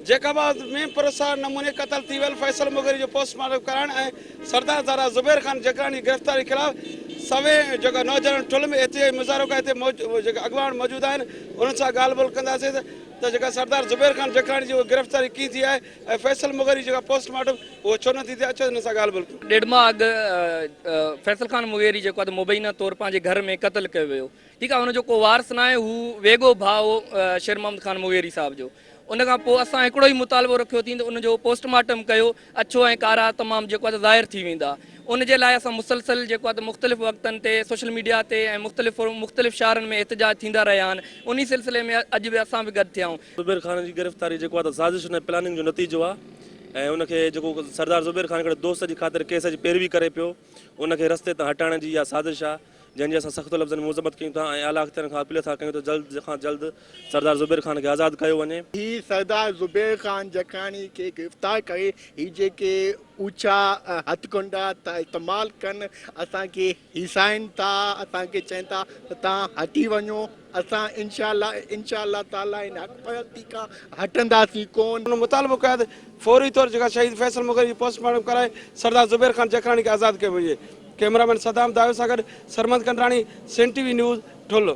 Jacob آباد ۾ پراسرار نموني قتل ٿي ويل فيصل مغيري جو پوسٽ مارٽم ڪرائڻ ۽ سردار زاده زبير خان جکراڻي جي گرفتاري خلاف سوين جيڪا نوجوانن ٺل ۾ احتجاجي مظاهرو ڪيو هتي جيڪا اڳواڻ موجود آهن انهن سان ڳالهه ٻولهه ڪنداسين ته جيڪا سردار زبير خان جکراڻي جي گرفتاري ڪيئن ٿي آهي ۽ فيصل مغيري جيڪا پوسٽ مارٽم اهو ڇو نه ٿي ٿئي اچو انهن سان ڳالهه ٻولهه ڪيون. ڏيڍ ماهه اڳ فيصل خان مغيري جيڪو آهي ته مبينا طور پنهنجي گهر ۾ قتل ڪيو ويو ٺيڪ آهي ان جو ڪو وارث ناهي هو ويڳو ڀاء هو شير محمد خان مغيري صاحب جو ان کان پوء اسان هڪڙو ئي مطالبو رکيو ٿي ته ان جو پوسٽ مارٽم ڪيو اڇو ۽ ڪارا تمام جيڪو آهي ته ظاهر ٿي ويندا ان جي لاء اسان مسلسل جيڪو آهي ته مختلف وقتن تي سوشل ميڊيا تي ۽ مختلف مختلف شهرن ۾ احتجاج ٿيندا رهيا آهن انهي سلسلي ۾ اڄ به اسان به گڏ ٿيا آهيون. زبير خان جي گرفتاري جيڪو آهي ته سازش ۽ پلاننگ جو نتيجو آهي ۽ ان کي جيڪو سردار زبير خان هڪڙي دوست جي خاطر ڪيس جي پيروي ڪري پيو ان کي رستي تان هٽائڻ جي اها سازش آهي جنهن جي اسان سخت لفظن ۾ مذمت ڪيون ٿا ۽ اعليٰ اختيارين کان اپيل ٿا ڪيون ته جلد کان جلد سردار زبير خان کي آزاد ڪيو وڃي. هي سردار زبير خان جکراڻي کي گرفتار ڪري هي جيڪي اوچا هٿڪنڊا ٿا استعمال ڪن اسان کي هيسائن ٿا اسان کي چين ٿا ته توهان هٽي وڃو اسان انشاء الله انشاء الله تعالي هن حق پرستي کان هٽنداسين ڪون. هن مطالبو ڪيو ته فوري طور جيڪا شهيد فيصل مغري جي پوسٽ مارٽم ڪرائي سردار زبير خان جکراڻي کي آزاد ڪيو وڃي. ڪئميرا مين صدام دايو سان گڏ Sarmad Kandrani, Sindh T V news, Thul.